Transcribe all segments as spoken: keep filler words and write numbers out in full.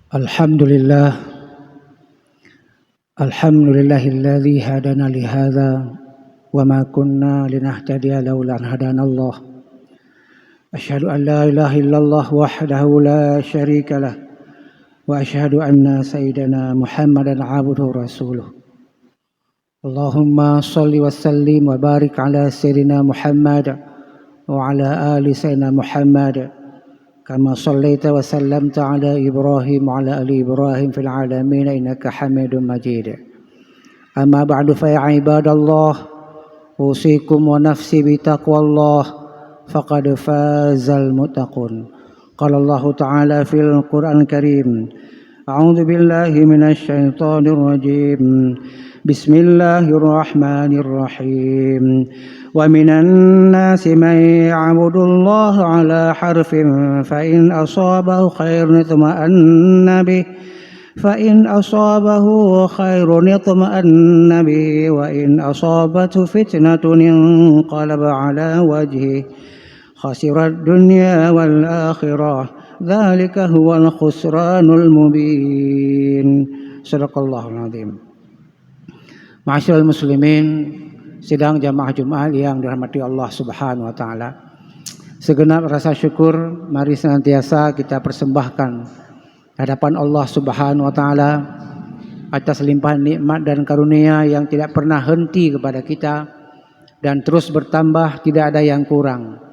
Alhamdulillah. Alhamdulillahilladzi hadana lihadza wa ma kunna linahtadiya laula an hadanallah. Asyhadu an la ilaha illallah wahdahu la syarika lah, wa asyhadu anna sayyidana Muhammadan abduhu wa rasuluh. Allahumma shalli wa sallim wa barik ala sayyidina Muhammad wa ala ali sayyidina Muhammad, kama shallaita wa sallamta ala Ibrahim wa ala ali Ibrahim fil alamin innaka Hamidum Majid. Amma ba'du, fa ya ibadallah, usikum wa nafsi bi taqwallah, faqad fazal muttaqun. Qala Allahu ta'ala fil Qur'an Karim, a'udzu billahi minasy syaithanir rajim. Bismillahirrahmanirrahim. Wa minan nasi man ya'budullaha ala harfin, fa in asabahu khairun itma'anna bih, fa in asabahu khairun itma'anna bih, wa in asabathu fitnatun inqalaba ala wajhih, khasirat dunya wal akhirah, dzalika huwal khusranul mubin. Sadaqallahul azim. Ma'asyiral muslimin, sidang jamaah Jumat yang dirahmati Allah Subhanahu wa taala. Segenap rasa syukur mari senantiasa kita persembahkan hadapan Allah Subhanahu wa taala atas limpahan nikmat dan karunia yang tidak pernah henti kepada kita dan terus bertambah, tidak ada yang kurang.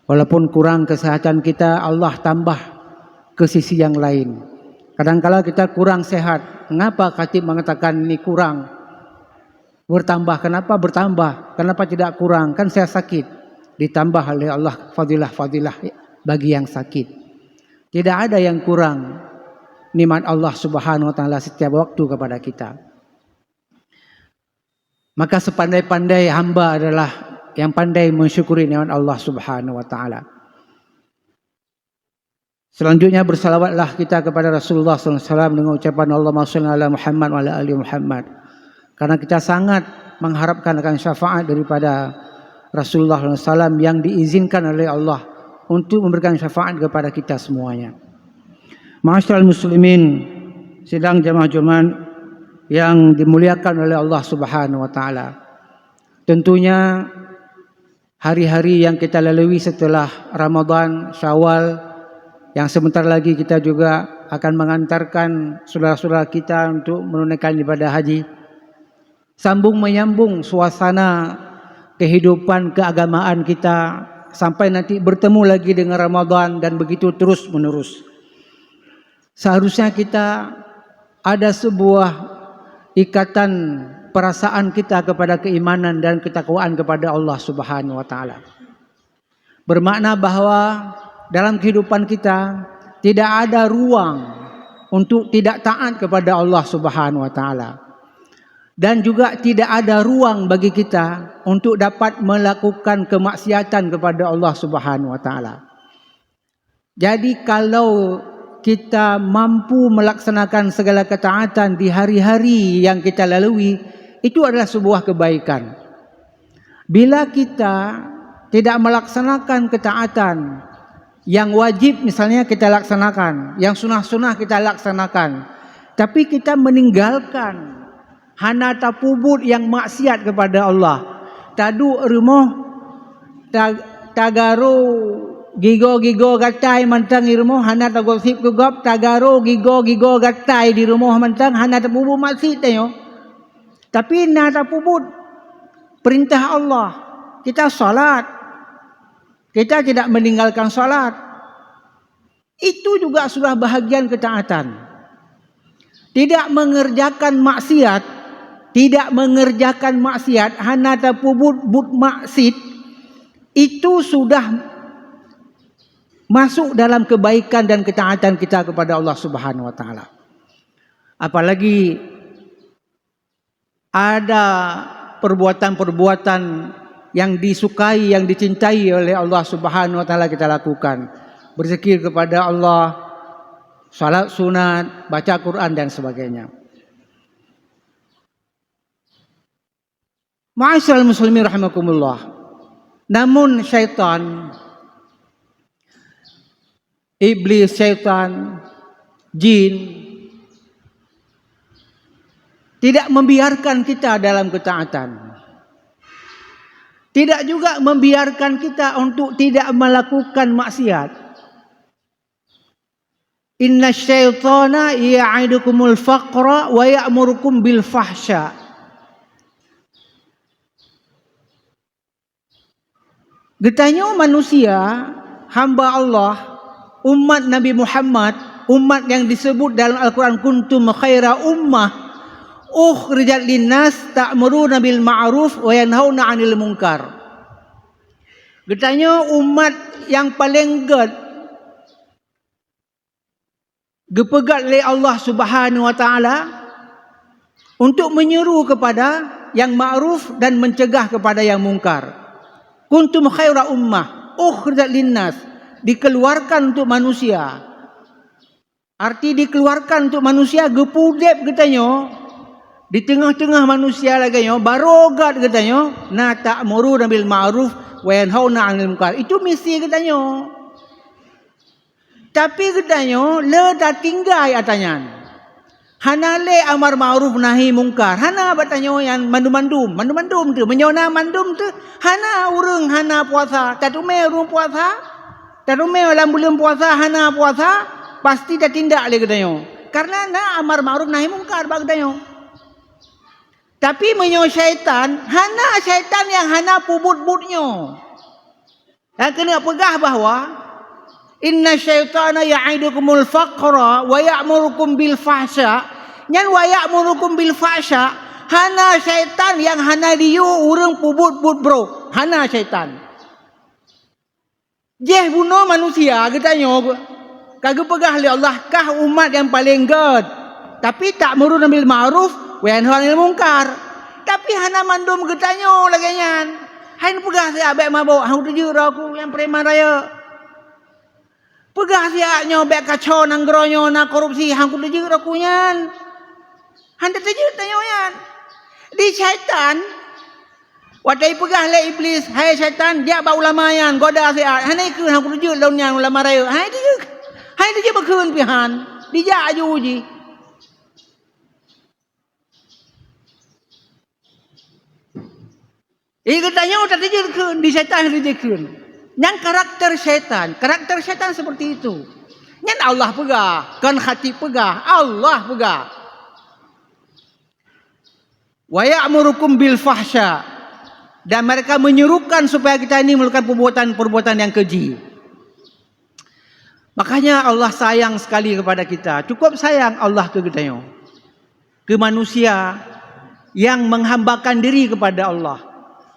Walaupun kurang kesehatan kita, Allah tambah ke sisi yang lain. Kadangkala kita kurang sehat, ngapa katik mengatakan ni kurang? Bertambah, kenapa bertambah? Kenapa tidak kurang? Kan saya sakit. Ditambah oleh Allah fadilah-fadilah bagi yang sakit. Tidak ada yang kurang nikmat Allah Subhanahu wa taala setiap waktu kepada kita. Maka sepandai-pandai hamba adalah yang pandai mensyukuri nikmat Allah Subhanahu wa taala. Selanjutnya, bersalawatlah kita kepada Rasulullah sallallahu alaihi wasallam dengan ucapan, "Allahumma shalli ala Muhammad wa ala ali Muhammad." Karena kita sangat mengharapkan akan syafaat daripada Rasulullah sallallahu alaihi wasallam yang diizinkan oleh Allah untuk memberikan syafaat kepada kita semuanya. Ma'asyiral muslimin, sidang jamaah Jumat yang dimuliakan oleh Allah Subhanahu wa taala. Tentunya hari-hari yang kita lalui setelah Ramadan, Syawal, yang sebentar lagi kita juga akan mengantarkan saudara-saudara kita untuk menunaikan ibadah haji. Sambung menyambung suasana kehidupan keagamaan kita sampai nanti bertemu lagi dengan Ramadan dan begitu terus menerus. Seharusnya kita ada sebuah ikatan perasaan kita kepada keimanan dan ketakwaan kepada Allah Subhanahu wa taala. Bermakna bahwa dalam kehidupan kita tidak ada ruang untuk tidak taat kepada Allah Subhanahu wa taala. Dan juga tidak ada ruang bagi kita untuk dapat melakukan kemaksiatan kepada Allah Subhanahu wa taala. Jadi kalau kita mampu melaksanakan segala ketaatan di hari-hari yang kita lalui, itu adalah sebuah kebaikan. Bila kita tidak melaksanakan ketaatan yang wajib, misalnya kita laksanakan, yang sunah-sunah kita laksanakan, tapi kita meninggalkan, hana tapeubuet nyang maksiat kepada Allah, taduek rumoh, ta-, tagaro gigoe-gigoe gatai mantong i rumoh, hana tagosip keu gob, tagaro gigoe-gigoe gatai di rumoh mantong, hana tapeubuet maksiat tanyoe. Tapi na tapeubuet perintah Allah. Kita salat. Kita tidak meninggalkan salat. Itu juga sudah bahagian ketaatan. Tidak mengerjakan maksiat, tidak mengerjakan maksiat, hana tapeubuet buet maksiat, itu sudah masuk dalam kebaikan dan ketaatan kita kepada Allah Subhanahu wa taala. Apalagi ada perbuatan-perbuatan yang disukai, yang dicintai oleh Allah Subhanahu wa taala kita lakukan. Berzikir kepada Allah, salat sunat, baca Quran dan sebagainya. Ma'asyiral muslimin rahimakumullah. Namun syaitan, iblis, syaitan, jin tidak membiarkan kita dalam ketaatan. Tidak juga membiarkan kita untuk tidak melakukan maksiat. Inna syaitana ya'idukumul faqra wa ya'murukum bil fahsya. Geutanyoe manusia, hamba Allah, umat Nabi Muhammad, umat yang disebut dalam Al-Quran, "Kuntum khaira ummah ukhrijat linnas ta'muruna bil ma'ruf wa yanhauna 'anil munkar." Geutanyoe umat yang paling gét geupeugét lé Allah Subhanahu wa Taala untuk menyuruh kepada yang ma'ruf dan mencegah kepada yang mungkar. "Kuntum khaira ummah ukhrijat linnas", dikeluarkan untuk manusia. Arti dikeluarkan untuk manusia, geupudeb geutanyoe di teungoh-teungoh manusia lagée nyoe, barô gét geutanyoe, na ta'muruna bil ma'ruf wa yanhauna 'anil munkar. Itu misi geutanyoe. Tapi geutanyoe le tatinggai ata nyan. Hana lé amar ma'ruf nahi mungkar. Hana bak tanyoe nyan mandum-mandum. Mandum-mandum teuh. Meunyoe na mandum teuh, hana ureuëng hana puasa. Tateumé ureuëng puasa, tateumé lam buleuen puasa hana puasa, pasti tatindak lé geutanyoe. Karena na amar ma'ruf nahi mungkar bak geutanyoe. Tapi meunyoe syaitan, hana syaitan nyang hana peubuet buet nyoe. Nyang keuneuk peugah bahwa, "Inna syaitana ya'idukumul faqra wa ya'murukum bil fahsya." Nyan "wa ya'murukum bil fahsya", hana syaitan nyang hana jiyue ureuëng peubuet buet brok. Hana syaitan. Jih bunoe manusia geutanyoe ka geupeugah lé Allah, kah umat nyang paleng gét, tapi ta'muruna bil ma'ruf wa yanhauna 'anil munkar. Tapi hana mandum geutanyoe lagée nyan. Hai neupeugah siat bék mabök, "Han kuteujeuet droe ku nyang preman rayeuk." Peugah siat nyoe bék kaco nanggroe nyoe na korupsi, "Han kuteujeuet droe ku nyan." Han tateujeuet tanyoe nyan. Di syaitan, watée ipeugah lé Iblis, "Hai syaitan, jak bak ulama nyan, goda siat." Hana ikheun, "Han kuteujeuet lôn nyan ulama rayeuk." Hai teujeuet. Hai teujeuet beukheun pih han. Dijak aju jih. Ih, geutanyoe tateujeuet kheun, di syaitan tateujeuet kheun. Nyan karakter syaitan. Karakter syaitan seperti itu. Nyan Allah peugah, kon khatib peugah, Allah peugah. "Wa ya'murukum bil fahsya." Dan mereka menyuruhkan supaya kita ini melakukan perbuatan-perbuatan yang keji. Makanya Allah sayang sekali kepada kita. Cukup sayang Allah keu geutanyoe. Keu manusia yang menghambakan diri kepada Allah.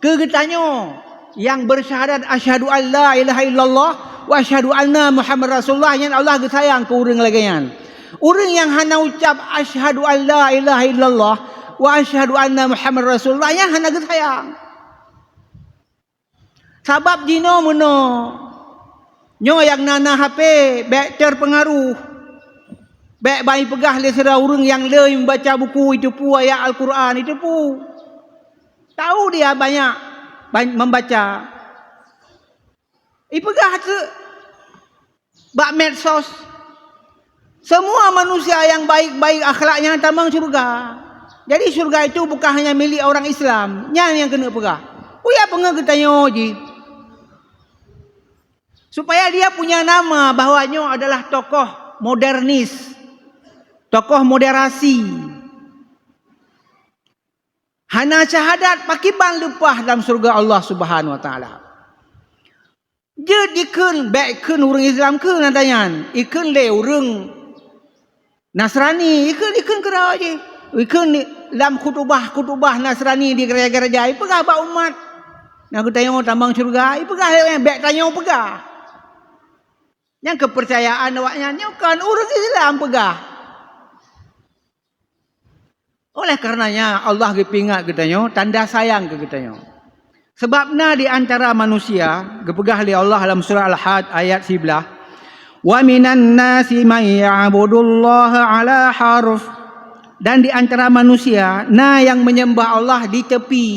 Keu geutanyoe yang bersyahadat, "Asyhadu an la ilaha illallah wa asyhadu anna Muhammad Rasulullah," nyan Allah geusayang keu ureuëng lagée nyan. Ureuëng nyang hana ucap, "Asyhadu an la ilaha illallah wa asyhadu anna Muhammad Rasulullah," nyan hana geusayang. Sabab jinoe meunoe, nyoe nyang na-na H P bék terpengaruh. Bék ban ipeugah lé sidroe ureuëng nyang le membaca buku, iteupeue ayat Al-Quran, iteupeue. Tahu dia banyak ban-, membaca. Ipeugah teuk bak medsos, semua manusia yang baik-baik akhlaknya tamong syurga. Jadi syurga itu bukan hanya milik orang Islam. Nyan nyang keuneuk peugah. Peue ya peungeuh geutanyoe jih. Supaya dia punya nama bahwa nyoe adalah tokoh modernis, tokoh moderasi. Hana syahadat, pakriban leupah lam syurga Allah Subhanahu wa Taala. Jeuet jikheun, bék kheun ureuëng Islam kheun ata nyan. Ikheun lé ureuëng Nasrani, ikheun, ikheun keudroe jih. Ikheun lam khutubah-khutubah Nasrani di gereja-gereja, ipeugah bak umat, "Na geutanyoe tamong syeuruga," ipeugah lé, bék tanyoe peugah. Nyang keupeurcayaan awaknyan nyoe kon ureuëng Islam peugah. Oleh karenanya, Allah geupeuingat geutanyoe, tanda sayang keu geutanyoe. Sabab na di antara manusia, geupeugah lé Allah lam surah Al-Had ayat siblaih, "Wa minan nasi may ya'budullaha ala harf." Dan di antara manusia, na nyang menyembah Allah di tepi.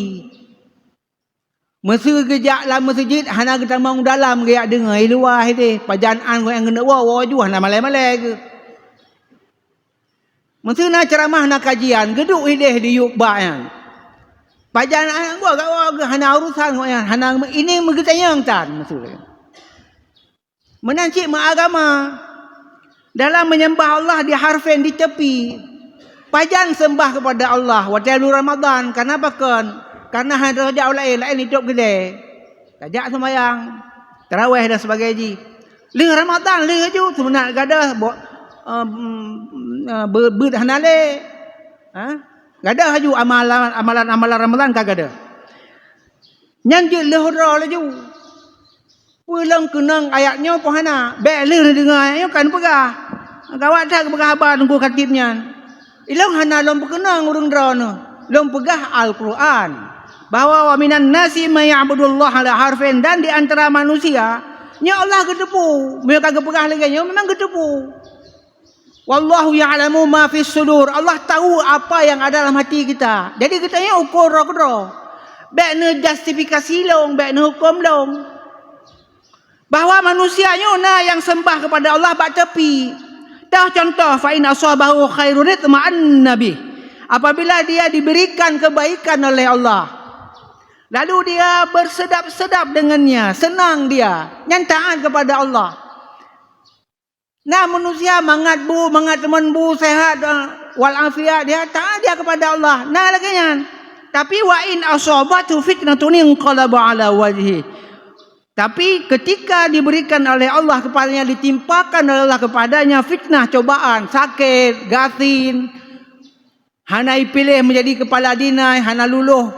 Meuseu geujak lam meuseujid, hana geutamong u dalam, geujak deungoe, i luwa hideh, pajan an geuh nyang geuneuk woe, woe ju, hana malée-malée geuh. Meuseu na ceuramah, na kajian, geuduek ideh di yup bak nyan. Pajan aneuk buah gawak geuh hana urusan awak nyan, hana me-, ini meugeutanyong tan meuseu. Meunan cit meuagama. Dalam menyembah Allah di harfen di tepi. Pajan sembah kepada Allah watée bulan Ramadan, karena pakon? Karena hana tajak laén, laén itôb keudée. Tajak seumayang, taraweh dan sebagainya jih. Lheueh Ramadan, lheueh ju, seumeunat gadoh, bo-, em, em, be-, beuet hana lé. Ha? Gadoh laju amalan, amalan-amalan Ramadan ka gadoh. Nyan jeuet lheueh uroe laju. Peue lôn keunong ayat nyoe peue hana? Bék lheueh neudeungoe ayat nyoe ka neupeugah. Gawat that geupeugah haba Teungku Khatib nyan. Ilôn hana lôn peukeunong ureuëng droeneueh. Lôn peugah Al-Qur'an. Bahwa wa minan nasi may ya'budullaha ala harfin, dan di antara manusia, nyoe Allah geuteupeue. Meunyoe ka geupeugah lagée nyoe, memang geuteupeue. Wallahu ya'lamu ma fis sudur. Allah tahu apa yang ada dalam hati kita. Jadi geutanyoe ukur droe keudroe. Bék neujustifikasi lôn, bék neuhuköm lôn. Bahwa manusia nyoe na nyang seumbah kepada Allah bak tepi. Toh contoh, fa in asabahu khairun itma'anna bih. Apabila dia diberikan kebaikan oleh Allah, lalu dia bersedap-sedap dengannya, senang dia, nyan taat kepada Allah. Na manusia mangat bu, mangat teumon bu sehat, eh, wal afiat, dia taat dia kepada Allah. Na lagée nyan. Tapi wa in asabathu fitnatun inqalaba ala wajhi. Tapi ketika diberikan oleh Allah kepadanya, ditimpakan oleh Allah kepadanya fitnah, cobaan, sakét, gasien, hana ipiléh menjadi kepala dinai, hana lulôh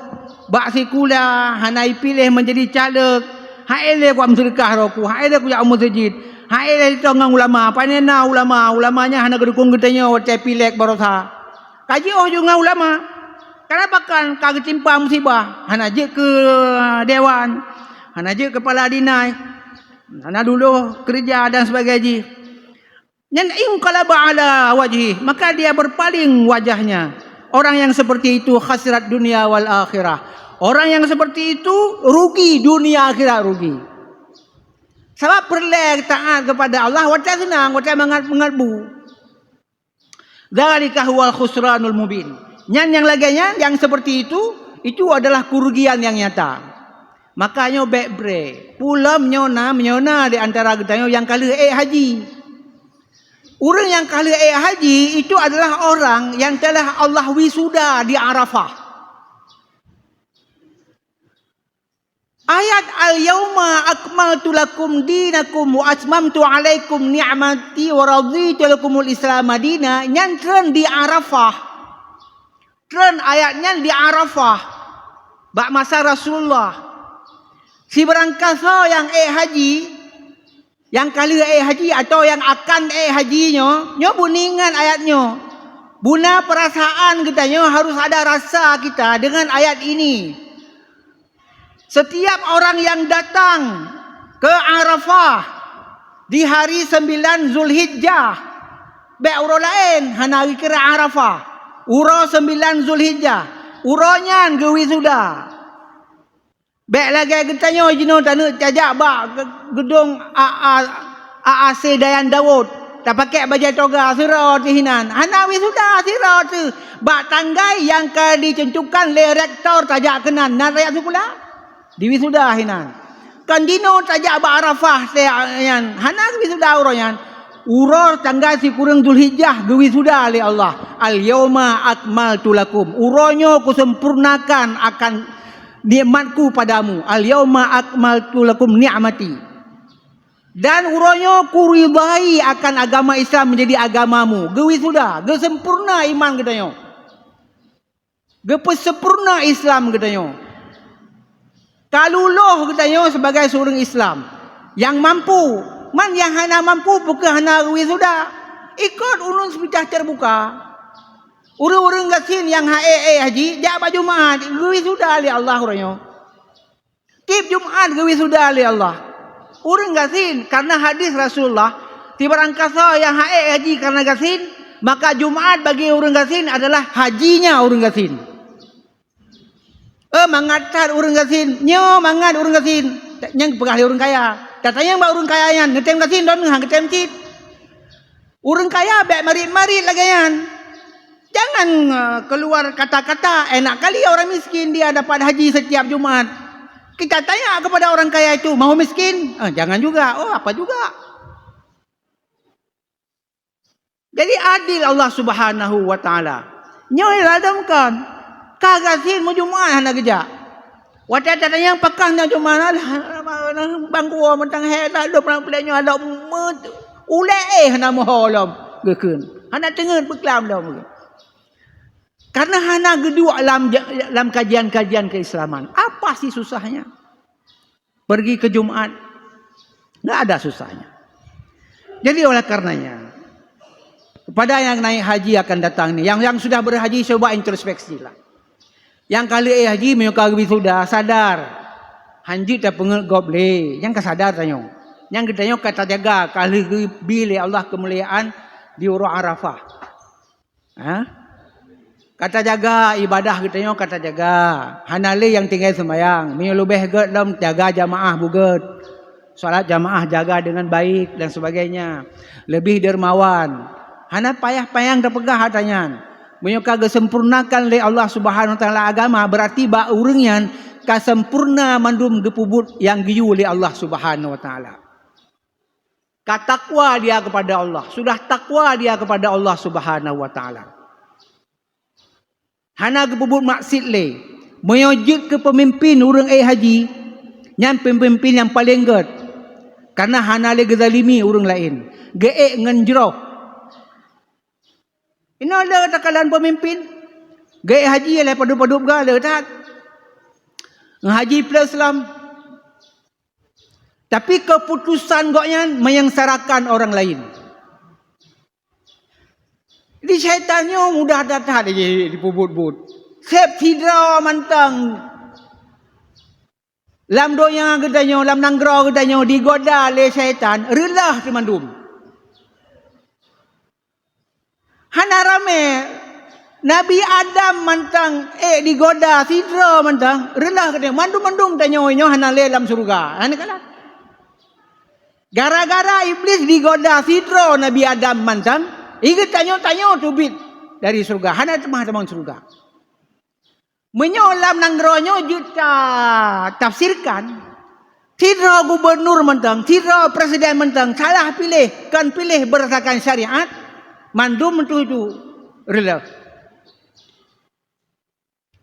bak sikula, hana ipiléh menjadi caleg, han ék lé kuat meuseudeukah droe ku, han ék lé kujak u meuseujid, han ék lé ditong ngon ulama, pane na ulama, ulama nyan hana geudukong geutanyoe watée pilék baroesa. Ka jiôh ju ngon ulama. Kenapa kan ka geutimpa musibah? Hana jeuet keu dewan, hana jeuet kepala dinai, hana lulôh keureuja dan sebagainya jih. Nyan inqalaba ala wajhi, maka dia berpaling wajahnya. Orang yang seperti itu khasirat dunia wal akhirah. Orang yang seperti itu rugi dunia akhirat rugi. Sabab peureulée taat kepada Allah watée seunang, watée mangat-mangat bu. Dzalika huwal khusranul mubin. Nyan nyang lagée nyan, nyang seperti itu, itu adalah kerugian yang nyata. Makanya bék bré. Peue lom nyoe na, meunyoe na di antara geutanyoe nyang ka lheueh ék haji. Ureuëng nyang ka lheueh ék haji itu adalah orang yang telah Allah wisuda di Arafah. Ayat al-yauma akmaltu lakum dinakum wa atmamtu alaikum ni'mati wa raditu lakumul Islama dina nyan treun di Arafah. Treun ayat nyan di Arafah bak masa Rasulullah. Sibarang kasoe nyang ék haji, nyang ka lheueh ék haji atawa nyang akan ék haji nyoe, nyoe beuningat ayat nyoe. Buna perasaan geutanyoe harus ada rasa kita dengan ayat ini. Setiap orang yang datang ke Arafah di hari sembilan Zulhijjah, bék uroe laén hana geukira Arafah. Uroe sembilan Zulhijjah, uroe nyan geuwisuda. Bék lagée geutanyoe jinoe taneuk tajak bak ge-, geudong A A, A A C Dayan Daud, tapakék bajée toga sidroe teuh hinan. Hana wisuda sidroe teuh. Bak tanggai nyang ka ditentukan lé rektor tajak keunan, nan rakyat sikula diwisuda hinan. Kon jinoe tajak bak Arafah teuh nyan, hana wisuda uroe nyan. Uroe tanggai sikureueng Zulhijjah geuwisuda lé Allah. Al-yauma akmaltu lakum. Uroe nyoe kusempurnakan akan nikmat-Ku padamu. Al-yauma akmaltu lakum ni'mati. Dan uroe nyoe kuridai akan agama Islam menjadi agamamu. Geuwisuda, geusempurna iman geutanyoe. Geupeusempurna Islam geutanyoe. Ka lulôh geutanyoe sibagai siureuëng Islam nyang mampu. Man nyang hana mampu, peu kheueh hana geuwisuda. Ikot ulôn seupitah teubuka. Ureuëng-ureuëng gasien nyang han ék-ék haji, jak bak Jumaat, geuwisuda lé Allah uroe nyoe. Tieb Jumaat geuwisuda lé Allah. Ureuëng gasien, karena hadis Rasulullah, sibarang kasoe nyang han ék haji karena gasien, maka Jumaat bagi ureuëng gasien adalah hajinya ureuëng gasien. Eh, mangat that ureuëng gasien, nyoe mangat ureuëng gasien. Nyang peugah lé ureuëng kaya. Tatanyong bak ureuëng kaya nyan, neutem gasien droeneuh, han geutem cit. Ureuëng kaya bék marit-marit lagée nyan. Jangan, eh, keluar kata-kata, enak kali orang miskin dia dapat haji setiap Jumat. Kita tanya kepada orang kaya itu, "Mau miskin?" Eh, jangan juga. "Oh, apa juga?" Jadi adil Allah Subhanahu wa Taala. Nyoe ladom kon. Ka gasien meujumat hana geujak. Watée tatanyong pakon na Jumat, bangkue mantong hé ladom lam plek nyoe, ladom meut-, ulée éh hana meuho lom geukheun. Hana teungeut beuklam lom. Karena hana geuduek lam ja-, lam kajian-kajian keislaman. Apa sih susahnya? Pergi ke Jumat, nggak ada susahnya. Jadi oleh karenanya, kepada yang naik haji akan datang ni, yang, yang sudah berhaji, coba introspeksilah. Nyang ka lheueh haji, meunyoe ka wisuda, sadar. Hanjeuet tapeungeuet gob lé. Nyang ka sadar tanyoe. Nyang geutanyoe ka tajaga, ka lheueh geubri lé Allah keumuliaan di uroe Arafah. Ha? Ka tajaga ibadah geutanyoe, ka tajaga. Hana lé nyang tinggai seumayang. Meunyoe leubeh gét lom, jaga jamaah beugét. Salat jamaah jaga dengan baik dan sebagainya. Lebih dermawan. Hana payah-payah tapeugah ata nyan. Meunyoe ka geusempurnakan lé Allah Subhanahu Wa Taala agama, berarti bak ureuëng nyan ka sempurna mandum geupeubuet nyang geuyue lé Allah Subhanahu Wa Taala. Ka takwa dia kepada Allah. Sudah takwa dia kepada Allah Subhanahu Wa Taala. Hana geupeubuet maksiet lé. Meunyoe jeuet keu peumimpin ureuëng ék haji, nyan peumimpin nyang paleng gét. Karena hana lé geuzalimi ureuëng laén. Geuék ngon jroh. Inoe le takalon peumimpin. Geuék haji lé padub-padub ga le that. Ngon haji plus lom. Tapi keuputusan gobnyan menyengsarakan orang lain. Di syaitan nyoe mudah that-that jih jipeubuet-buet. Seb sidroe mantong lam donya geutanyoe, lam nanggroe geutanyoe digoda lé syaitan, reuloh teumandum. Hana ramé. Nabi Adam mantong ék digoda sidroe mantong, reuloh geutanyoe. Mandum-mandum tanyoe nyoe hana lé lam syeuruga. Hana kalon. Gara-gara Iblih digoda sidroe Nabi Adam mantong, i geutanyoe-tanyoe teubiet dari syeuruga. Hana teuma tamong syeuruga. Meunyoe lam nanggroe nyoe jeuet ta-, tafsirkan, sidroe gubunur mantong, sidroe presiden mantong, salah piléh, kon piléh beurdasarkan syariat, mandum meutuju reuloh.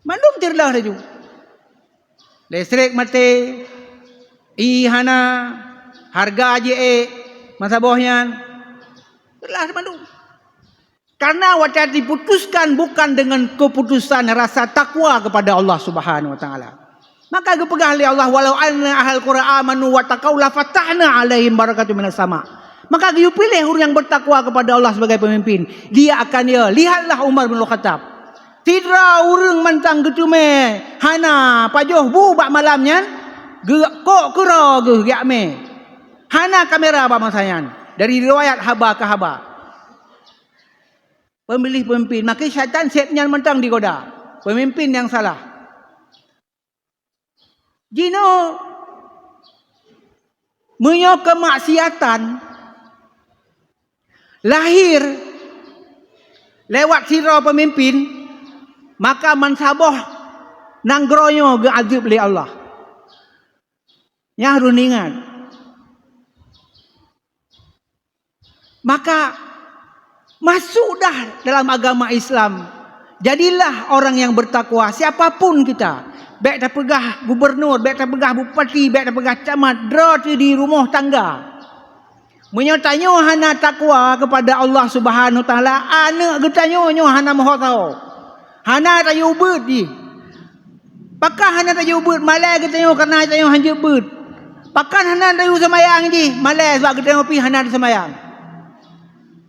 Mandum teureuloh laju. Listrik maté, ie hana, hareuga jiék, meusaboh nyan, reuloh mandum. Karena watée diputuskan bukan dengan keputusan rasa takwa kepada Allah Subhanahu Wa Taala. Maka geupeugah lé Allah, "Walau anna ahlal qura amanu wa taqau la fatahna alaihim barakatun minas sama." Maka geuyue piléh ureuëng nyang bertakwa kepada Allah sebagai pemimpin. Dia akan, ya, lihatlah Umar bin Khattab. Sidroe ureuëng mantong geuteumé hana pajoh bu bak malam nyan, geukok keudroe geuh geujak mé. Hana kamera bak masa nyan. Dari riwayat haba ke haba. Pemilih pemimpin, maka syaitan seb nyan mantong digoda. Pemimpin nyang salah. Jinoe meunyoe keumaksiatan lahir lewat sidroe pemimpin, maka meusaboh nanggroe nyoe geuazeueb lé Allah. Nyan harôh ingat. Maka, masuklah dalam agama Islam. Jadilah orang yang bertakwa, siapapun kita. Bék tapeugah gubernur, bék tapeugah bupati, bék tapeugah camat, droe teuh di rumoh tangga. Meunyoe tanyoe hana takwa kepada Allah Subhanahu Wa Taala, aneuëk geutanyoe nyoe hana meuho saho. Hana tayue beuet jih. Pakon hana tayue beuet, malée geutanyoe kareuna tanyoe hanjeuet beuet. Pakon hana tayue seumayang jih, malée sabab geutanyoe pih hana teuseumayang.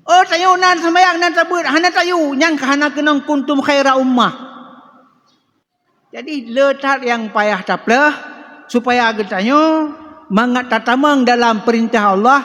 Oh, tanyoe na seumayang, na tabeuet, hana tayue, nyang ka hana keunong kuntum khaira ummah. Jadi, le that nyang payah tapeuleueh, supaya geutanyoe mangat tatamong dalam peurintah Allah,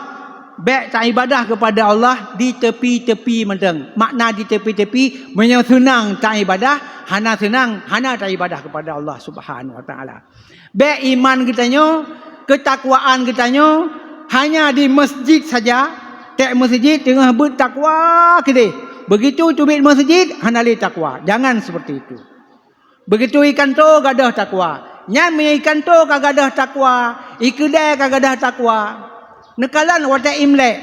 bék taibadah keupada Allah di tepi-tepi mantong. Makna di tepi-tepi, meunyoe seunang taibadah, hana seunang, hana taibadah keupada Allah Subhanahu Wa Taala. Bék iman geutanyoe, keutakwaan geutanyoe hanya di masjid saja, teuk masjid teungoh beuet takwa keudeh. Begitu teubiet meuseujid, hana lé takwa. Jangan seperti itu. Begitu i kantô gadôh takwa. Nyan meunyoe i kantô ka gadôh takwa, i keudè ka gadôh takwa. Neukalon watèe Imlek.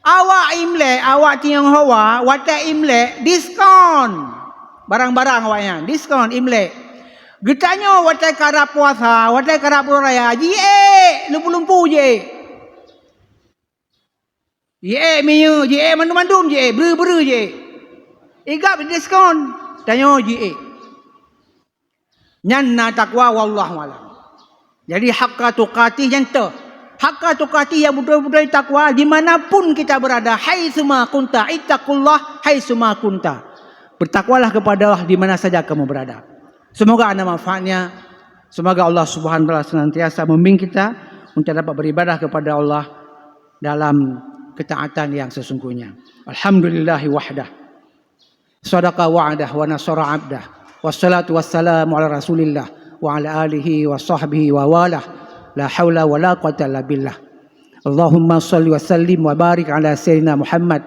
Awak Imlek, awak Tionghoa, watèe Imlek diskon. Barang-barang awaknyan diskon Imlek. Geutanyoe watèe karab puasa, watèe karab uroe raya, jiék lumpu-lumpu jiék. Jiék minyeuk, jiék mandum-mandum jiék, breuh-breuh jiék. Igab diskon, tanyoe jiék. Nyan na takwa, wallahu alam. Jadi haqqa tuqatih nyan teuh. Haqqa tuqatih nyang beutôi-beutôi takwa di mana pun kita berada, haitsuma kunta, ittaqullah haitsuma kunta. Bertakwalah kepada Allah di mana saja kamu berada. Semoga ada manfaatnya. Semoga Allah Subhanahu wa taala senantiasa membimbing kita untuk dapat beribadah kepada Allah dalam ketaatan yang sesungguhnya. Alhamdulillahi wahdah. Sadaqa wa'dah wa nasara abdah. Wassalatu wassalamu ala Rasulillah wa ala alihi wa sahbihi wa walah. La haula wa la quwwata illa billah. Allahumma shalli wa sallim wa barik ala sayyidina Muhammad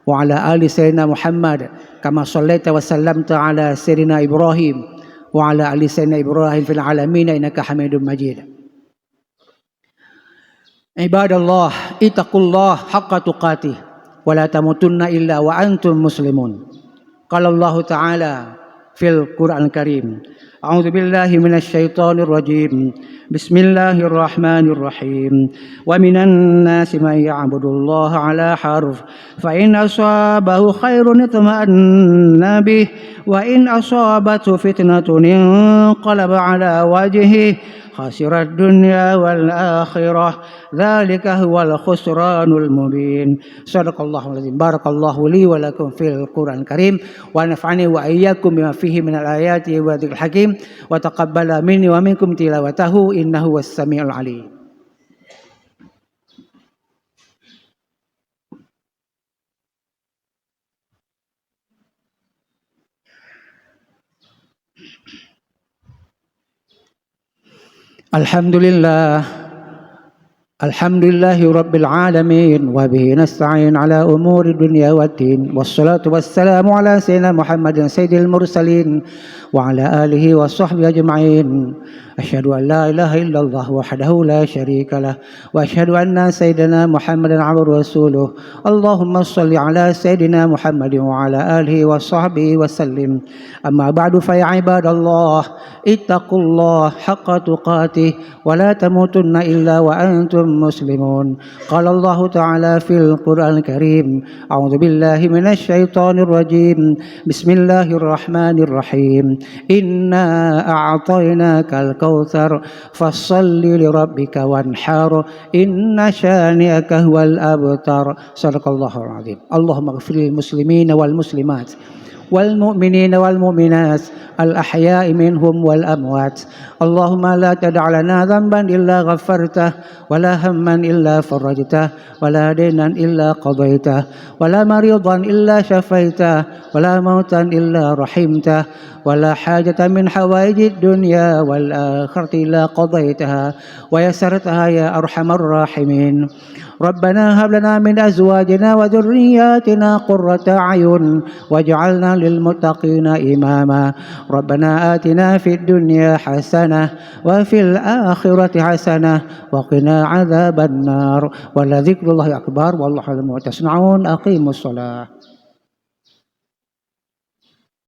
wa ala ali sayyidina Muhammad, kama shallaita wa sallamta ala sayyidina Ibrahim wa ala ali sayyidina Ibrahim fil alamin innaka Hamidum Majid. Ibadallah, ittaqullah haqqa tuqatih, wa la tamutunna illa wa antum muslimun. Qala Allahu ta'ala fil Qur'anil Karim, a'udzu billahi minasy syaithanir rajim. Bismillahirrahmanirrahim. Wa minan nasi man ya'budullaha ala harf, fa in asabahu khairun itma'anna bih, wa in asabathu fitnatun inqalaba ala wajhih, khasirat dunya wal akhirah. Dzalika huwal khusranul mubin. Shadaqallahul azim. Barakallahu li wa lakum fil Qur'anil Karim, wa nafa'ani wa iyyakum bima fihi minal ayati wa dzikril hakim, wa taqabbala minni wa minkum tilawatahu, innahu huwas samiul alim. Alhamdulillah. Alhamdulillahi rabbil alamin, wa bihi nasta'in ala umuri dunya waddin. Wassalatu wassalamu ala sayyidina Muhammadin sayyidil mursalin wa ala alihi wa sahbihi ajma'in. Asyhadu an la ilaha illallah wahdahu la syarika lah, wa asyhadu anna sayyidana Muhammadan abduhu wa rasuluh. Allahumma shalli ala sayyidina Muhammadin wa ala alihi wa sahbihi wa sallim. Amma ba'du, fa ya ibadallah, ittaqullah haqqa tuqatih, wa la tamutunna illa wa antum muslimun. Qala Allahu ta'ala fil Qur'anil Karim, a'udzu billahi minasy syaithanir rajim. Bismillahirrahmanirrahim. Inna a'thainakal kautsar, fashalli li rabbika wanhar, inna syani'aka huwal abtar. Shadaqallahul azim. Allahumma ighfir lil muslimina wal muslimat, wal mu'minina wal mu'minat, al ahya'i minhum wal amwat. Allahumma la tada' lana dzanban illa ghafartah, wa la hamman illa farajtah, wa la dainan illa qadaitah, wa la maridan illa syafaitah, wa la mautan illa rahimtah, wa la hajatan min hawaijid dunya wal akhirati illa qadaitaha wa yassartaha ya arhamar rahimin. Rabbana hab lana min azwajina wa dzurriyyatina qurrata a'yun waj'alna lil muttaqina imama. Rabbana atina fid dunya hasanah wa fil akhirati hasanah wa qina adzabannar. Wa la dzikrullahi akbar. Wallahu a'lam bima tasna'un. Aqimus shalah.